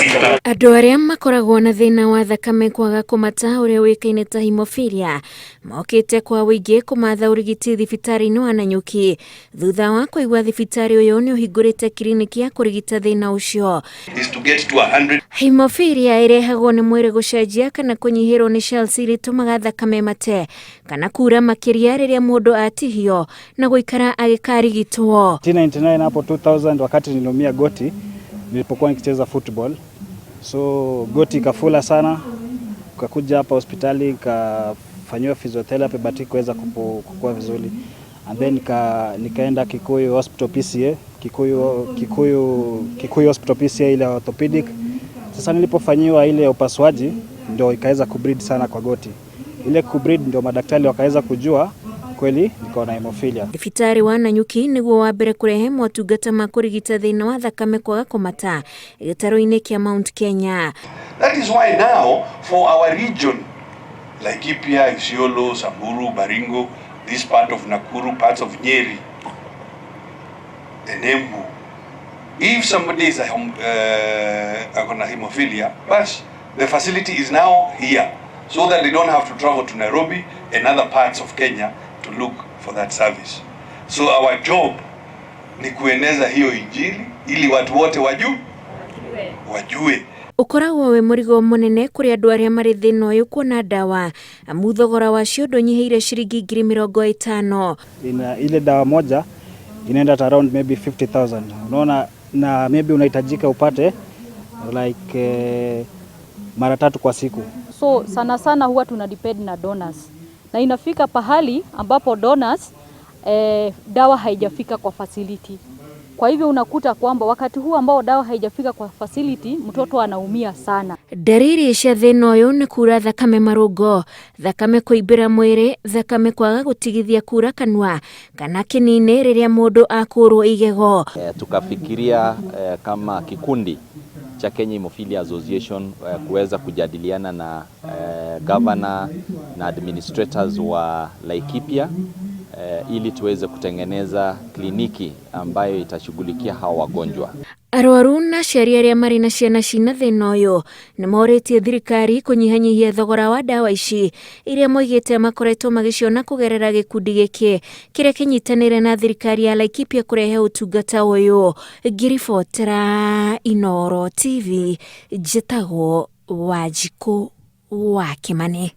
Andũ arĩa makoragwo na thĩna wa thakame kwaga kũmata ũrĩa ũĩkaine ta hemophilia mokĩte kwa ũingĩ kũmatha ũrigiti thibitarĩ-inĩ wa Nanyuki thutha wa kũigua thibitarĩ ũyũ nĩ ũhingũrĩte kiriniki ya kũrigita thĩna ũcio. Is to get to 100. Hemophilia ĩrehagwo nĩ mwĩrĩ gũcenjia kana kũnyihĩrwo nĩ cells iria itũmaga thakame mate kana kura makĩria rĩrĩa mũndũ atihio na gũikara agĩkarigitwo. 1999 hapo 2000 wakati niliumia goti nilipokuwa nikicheza football, so goti ikafula sana, kakuja hapa hospitali nikafanyiwa physiotherapy but ikuweza kukua vizuri, and then nikaenda Kikuyu Hospital PCA, Kikuyu Hospital PCA ile orthopedic. Sasa nilipofanyiwa ile upasuaji ndio ikaweza kubleed sana kwa goti. Ile kubleed ndio madaktari wakaweza kujua kweli niko na hemophilia. Thibitarĩ wa Nanyuki nĩguo wa mbere kũrehe motungata ma kũrigita thĩna wa thakame kwaga kũmata gĩtarũ-inĩ kĩa Mount Kenya. That is why now for our region, Laikipia, Isiolo, Samburu, Baringo, this part of Nakuru, parts of Nyeri, and Embu, if somebody is a hemophilia, bas, the facility is now here so that they don't have to travel to Nairobi and other parts of Kenya to look for that service. So our job ni kueneza hiyo injili ili watu wote wajue. Ũkoragwo wĩ mũrigo mũnene kũrĩ andũ arĩa marĩ thĩna ũyũ kuona ndawa amu thogora wacio ndũnyihĩire ciringi 50,000. Ina, ile dawa moja inaenda at around maybe 50,000, unaona, na maybe unahitajika upate like mara tatu kwa siku. So sana sana huwa tuna depend na donors, na inafika pahali ambapo donors dawa haijafika kwa facility. Kwa hivyo unakuta kwamba wakati huu ambao dawa haijafika kwa facility, mtoto anaumia sana. Ndariri cia thĩna ũyũ nĩ kura thakame marũngo, thakame kũimbĩra mwĩrĩ, thakame kwaga gũtigithia kura kanua kana kĩnini rĩrĩa mũndũ akũrwo igego. Tukafikiria kama kikundi cha Kenya Hemophilia Association kuweza kujadiliana na governor na administrators wa Laikipia ili tuweze kutengeneza kliniki ambayo itashughulikia hawa wagonjwa. Arwaru na aciari arĩa marĩ na ciana cina thĩna ũyũ nĩ morĩtie thirikari kũnyihanyihia thogora wa ndawa ici iria moigĩte makoretwo magĩciona kũgerera gĩkundi gĩkĩ kĩrĩa kĩnyitanĩire na thirikari ya Laikipia kũrehe ũtungata ũyũ. Ngĩribotera Inooro TV, njĩtagwo Wanjikũ wa Kĩmani.